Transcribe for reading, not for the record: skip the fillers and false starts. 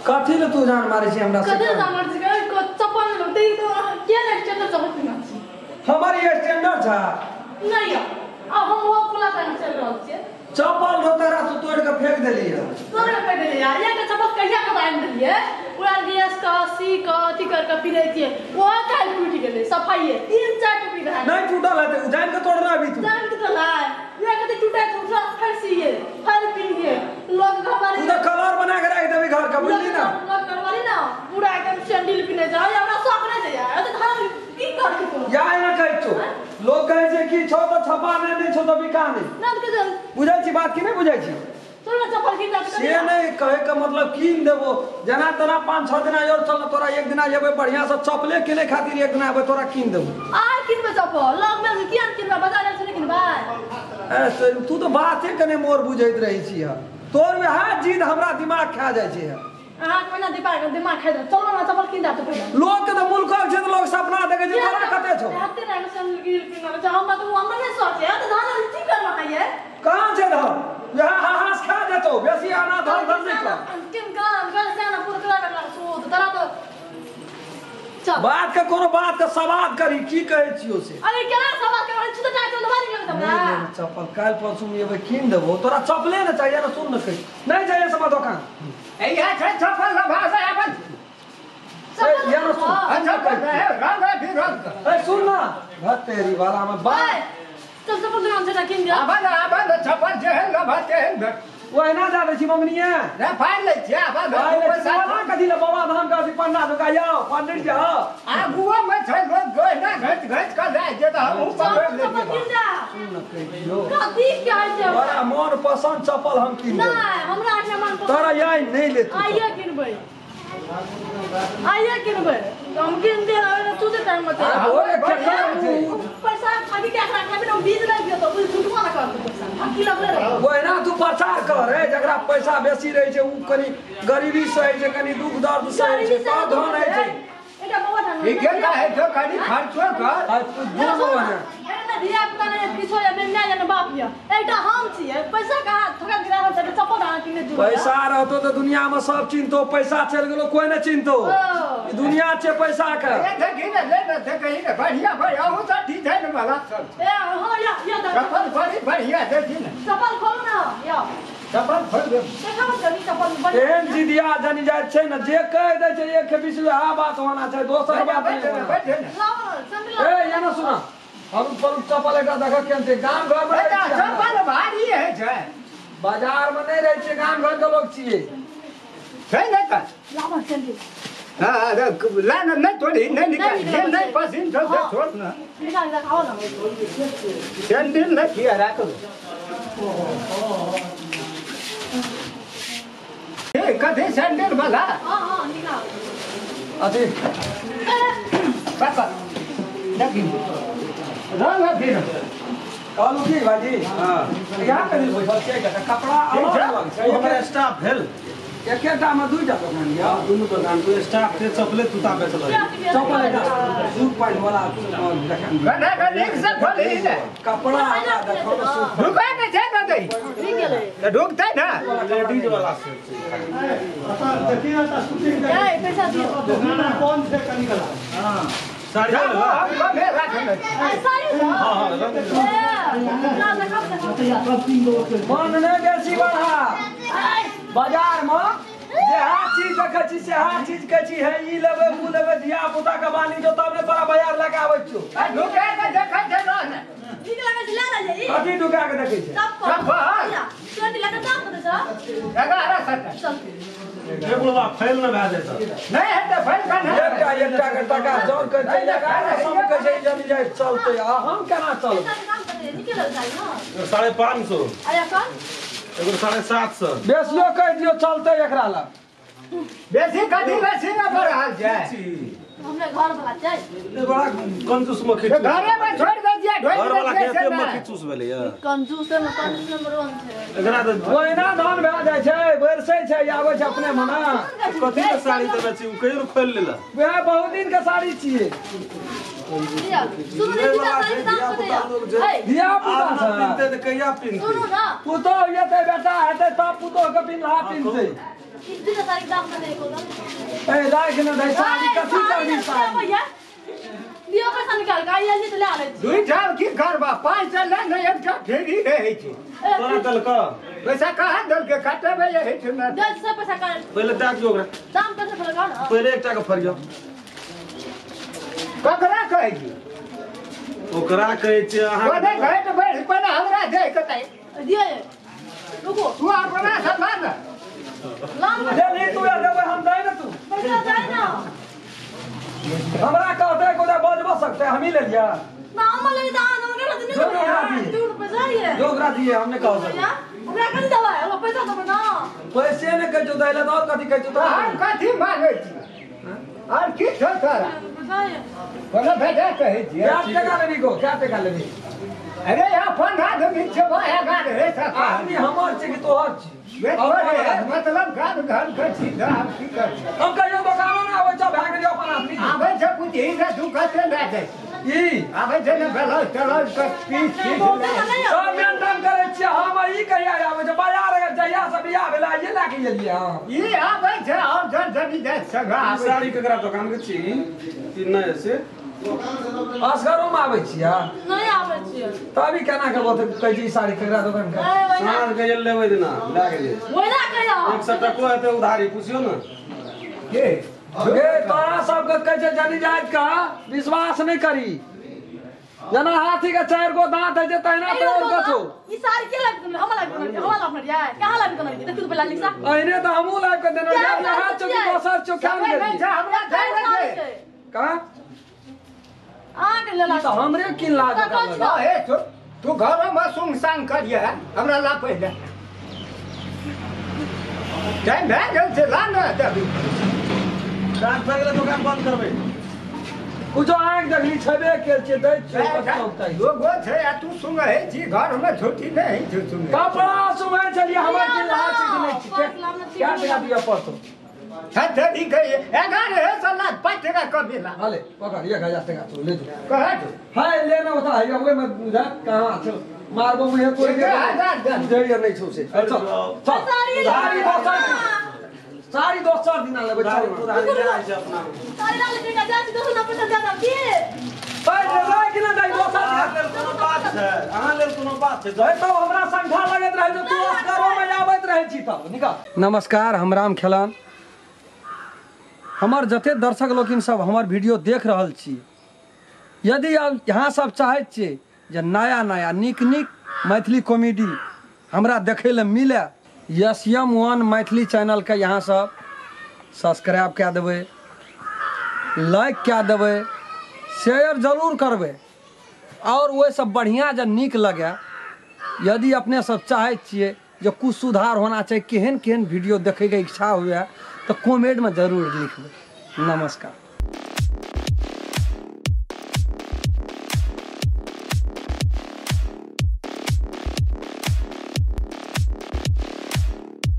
कथी ले तू जान मारै छी हमरा से? कथी जान मारै छी? चप्पल ले ते तो के ने स्टैंडर्ड चप्पल पिन्है छी? हमर ई स्टैंडर्ड छ नहीं। अब हम वो खुला पैंट चल रहल छियै। चप्पल रो तोरा तू तोड़ के फेंक देली है। तोड़ के फेंक देली यार। एक चप्पल कहिया के बांध देलियै पूरा गैस का सी का अथी कर के पिन्है छियै। ओ काल टूट गेलै सफाइए 3-4 टुकड़ी भए नहीं टूटल है ते जान के तोड़ना अभी तू जान के तोड़ला ये कते टूटे टूटला फिर सीए फिर पिन्हिए लोग हमारे तू तो कलर बना के रख देबी घर का बुझली ना। लोग करवाली ना पूरा एकदम सैंडल पिन्है छै। हमरा शौक नै छै यार। त हम की कर के या ना कहै छौ लोग कहै छै कि छौ त छपा नै नै छौ त बिका नै ना के बुझै छी बात की नहीं बुझै छी? तोरा चप्पल किन दे से नहीं कहे के मतलब किन देबो जना तना 5-6 दिन और चल तोरा एक दिन आबे बढ़िया से चप्पले किने खातिर एक दिन आबे तोरा किन देबो। आ किनबे चप्पल लग में किया किनबे बाजार से नहीं किनबे। ए तू तो बाते कने मोर बुझैत रही छी तोर वएह जिद हमरा दिमाग खा जाइ छै। अहाँ के ना दिमाग खा दे चलो ना चप्पल किन दे तो पहिले। लोग के त मुल्कल छै त लोग सपना देखै छै तोरा कते छौ? हते ना सैंडल किनबे छै हम त हमरा नहीं सोचे त धान की करना है कहां छै धान? यह हाहास खा जेतो बेसी आना धान धन नहीं कर किन गान गल से ना पूरा करला सो तोरा तो चल बात के कोनो बात के सवाद करी की कहै छियो से? अरे केना सवाद करे छी त जा चल दबारी लगे हमरा नहीं चप्पल काल परसू में एबे किन देबो तोरा चप्पले ने चाहिए ना सुन न कहि नहीं चाहिए सब दुकान ए या छै चप्पल ल भाषा अपन ए या ना सुन अच्छा रंग है फिर रंग ए सुन ना घर तेरी वाला में बात चल चप्पल दुकान से किन दे। आबा ना आबा ना चप्पल जे है ल भाते है ओहिना जाबै छी मंगनिया रे फाड़ लै छी आबा पैसा कथी ले बाबा धाम का पंडा दुका जाओ पंडित जाओ आगुआ में छै लोग गहना घच घच के ले जे त हम पकड़ ले सुन न कहियो कथी के छै बड़ा मन पसंद चप्पल हम किन नहीं हमरा आठ मन पसंद तोरा याई नहीं ले तू आइए किनबै आइए किनबै हम किन दे तू ते टाइम मत पैसा खाली के रखना बिना बीज लग गयो तो झूठवा ना कर पैसा की लगले रहे ओहिना तू प्रचार कर रे जकरा पैसा बेसी रहे छै उ कनी गरीबी सहे छै कनी दुख दर्द सहे छै तब धन है छै एकटा बाबा धाम ई के का है जो कनी खर्चो कर आ तू दुनो बने एना धिया पुता ने किछो या ने या बाप या एकटा हम छियै पैसा कहाँ थोड़ा गिरा रहल छै चप्पल अहाँ किने जुड़ पैसा रहतो त दुनिया में सब चिन्हतो पैसा चल गेलो कोई ने चिन्हतो ई दुनिया छै पैसा के ए देखी ने ले ने देखी ने बढ़िया भाई अहू त डिजाइन वाला सब ए हां या या चप्पल बड़ी बढ़िया देखी ने चप्पल खोलो ना या चप्पल खोल दे देखाओ जनी चप्पल बढ़िया एहन जिदिया जनी जाय छै ने जे कह दै छै एक बीच वएह बात होना छै दोसर बात नहीं लाओ ए या ना सुना हम पर चप्पल एकटा देख केन छै गाम घर में चप्पल भारी है छै बाजार में नहीं रहै छै गाम घर के लोग छियै छै नै त लाओ सैंडल हां ला न नहीं तोड़ी नहीं निकाल ये नहीं पसीन छोड़ छोड़ ना निकाल देखाओ ना सैंडल न किया राख ए कथी सैंडल वाला हां हां निकाल अथी पापा देखी रंग फिर कहलू की भाजी हां यहाँ कनी बैठल छियै कपड़ा अलग अलग छै हमर स्टाफ भेल एकेटा में दुईटा दोकान या दुनू दोकान तो स्टाफ के चप्पले जूता बेचल चप्पल एकटा सूट पैंट वाला देखान ना ना नीक से खोली ने कपड़ा हमरा देखो सूट ढुका के छै ना दई ठीक गेलै त ढुकतै ना लेडीज वाला से देखी ना त शूटिंग ए पैसा दियो दोकान कौन छै कनी कला हां साड़ी हम कमे राखल साड़ी हां हां ला देखा मन नहीं बेसी बढ़ा बाजार में जे हा चीज देखै छी से हा चीज कहै छी हे ई लेबै ऊ लेबै धिया पुता के बानी जो तब ने तोरा बाजार लए के आबै छियौ। आ ढुका के देखै छै न ठीक लगै छै ले ले ई कथी ढुका के देखै छै चप्पल चोटी लगा दाम कते छ 1170 चल एगो फैल न भए जेतै नहीं हेतै फैल का नहीं एकटा एकटा के टका जौन कहै छै सब कहै छै जनी जाय चलतै आ हम केना चलबै दाम कते निकल जाइ न 550 अरे कौन एगो 750 बेसियो कहि दियौ चलतै एकरा लग बेसी कथी बेसी न बढ़ल छै हमरे घर वाला छै बड़ा कंजूस मक्खी घरे में छोड़ दे दिया ढोइ घर वाला के मक्खी चूस भेलै या कंजूस में कंजूस नंबर 1 छै एकरा त ओहिना धान भए जाइ छै बरसै छै आबै छै अपने मना कथी के साड़ी देबै छी उ कहियो खोलि लेला वएह बहुत दिन के साड़ी छियै सुनू ने दूटा साड़ी दाम कते है धिया पुता छै पिनते त कहिया पिनते सुनू ना पुतोह हेतै बेटा हेतै तब पुतोह के पिनला पिनते ई दूटा साड़ी साड़ी दाम नहीं को ए राख न दे साड़ी कथी करबी साड़ी भैया दियो पैसा निकाल के आई ले ले दुई ठाम की करबा 5 ले न एकटा फेरी रहै छै तोरा दलक पैसा कहाँ दलके काटबै यही छै ना दस से पैसा काट पहिले दए दियौ ओकरा दाम पैसा लगाओ ना पहिले एकटा के फरियो ककरा कहै छी ओकरा कहै छी अहाँ कोने घट बैठ पहिले हमरा दे कतै दियो रुको तू अपना सामान लाम ले ले तू यार देबै हम दे ना तू पैसा दे ना हमरा कहते कोदा बजबो सकते हम ही ले लिया ना हम ले दान हम के नहीं तू पैसा ये जोगरा दिए हमने कहो सकते ओकरा कथी देबै ओ पैसा देबै ना पैसे ने कहै छौ दैला तऽ और कथी कहै छौ तो हम कथी मांगै छी और की छौ तोरा पैसा ये कोना भेजा कहै छी क्या टका लेबी गो क्या टका लेबी अरे अपन आदमी छै वह गार रे आदमी हमर छै कि तोहर छी मतलब घर घर के छी हम की कर हम कहियो दोकानो ना आबै छ भए गेलियो अपन आदमी आबै छै कुछ ही रे तू कते लए जाइ ई आबै छै ने बेलौज तेलौज के पीस पीस सब मेंटेन करै छियै हम ई कहिया आबै छै बाजार जहिया से बियाह भेला ये लए के एलियै हम ई आबै छै और जन जनी जाइ संग आबै साड़ी केकरा दोकान के छी ई नहि से असगरो में आबै छियै नहीं आबै छियै तभी केना करबो तऽ कहै छी साड़ी केकरा दोकान के साँझ के लेबै दिना लए गेलियै ओहिना कहियो 100 टको हेतै उधारी पुछियौ ने के गे तोरा सबके कहै छै जनी जाइत का विश्वास नहि करी जना हाथी के 4 गो दांत है छै तहिना तोर गछो ई साड़ी के लाग हमरा लाग हमरा लाग यार कहां लाग तोरा देखू तो पहला लिखा अहिने तऽ हमहूँ लाइब के देने रहियै हाथ चौकी दोसर चौकी नहि छै हमरा दे कहां आ के लेला तऽ हमरे किन लाज हे तू घर में सुंग सांग करिए हमरा ला पहिले टाइम भए गेल छै ला ने तभी साँझ भए गेलै दोकान बंद करबै कुछो आँखि देखली छेबे केल छै दै छै कतौ लोगो छै आ तू सुंगै छी घर में छोटी नहि छै सुंगै कपड़ा सुंगै छलियै हमर किन लाज छै कि नहि छै क्या टका दिअ पड़तौ छठरी गई 11 5 टका कम ला हाले पकड़ 1000 टका तो ले जो कह जो हाय लेना होता है ओए में बुझा कहां छौ मारबो मुहे तोड़ के 1000 नहीं छौ से चल चल सारी दोसर दिना लेबै चल अपना सारी लाल टका जा दोसर ना पैसा दे की पैसा राख ना दे दोसर लेल कोनो बात छै अहाँ लेल कोनो बात छै तब हमरा संख्या लगैत रहै जो तू असगरो में आबैत रहै छी तब निकल। नमस्कार, हम राम खेलान। हमर जते दर्शक लोकिन सब हमर वीडियो देख रहल छी, यदि यहाँ सब चाहैत छियै जे नया नया नीक नीक मैथिली कॉमेडी हमरा देखै लए मिले, एस एम 1 मैथिली चैनलके यहाँ सब सब्सक्राइब कए देबै, लाइक कए देबै, शेयर जरूर करबै और ओहिसँ बढ़िआँ जे नीक लगे। यदि अपने सब चाहैत छियै जे कुछ सुधार होना चाही, केहन केहन वीडियो देखैके इच्छा हुए तऽ कमेंटमे जरूर लिखबै। नमस्कार।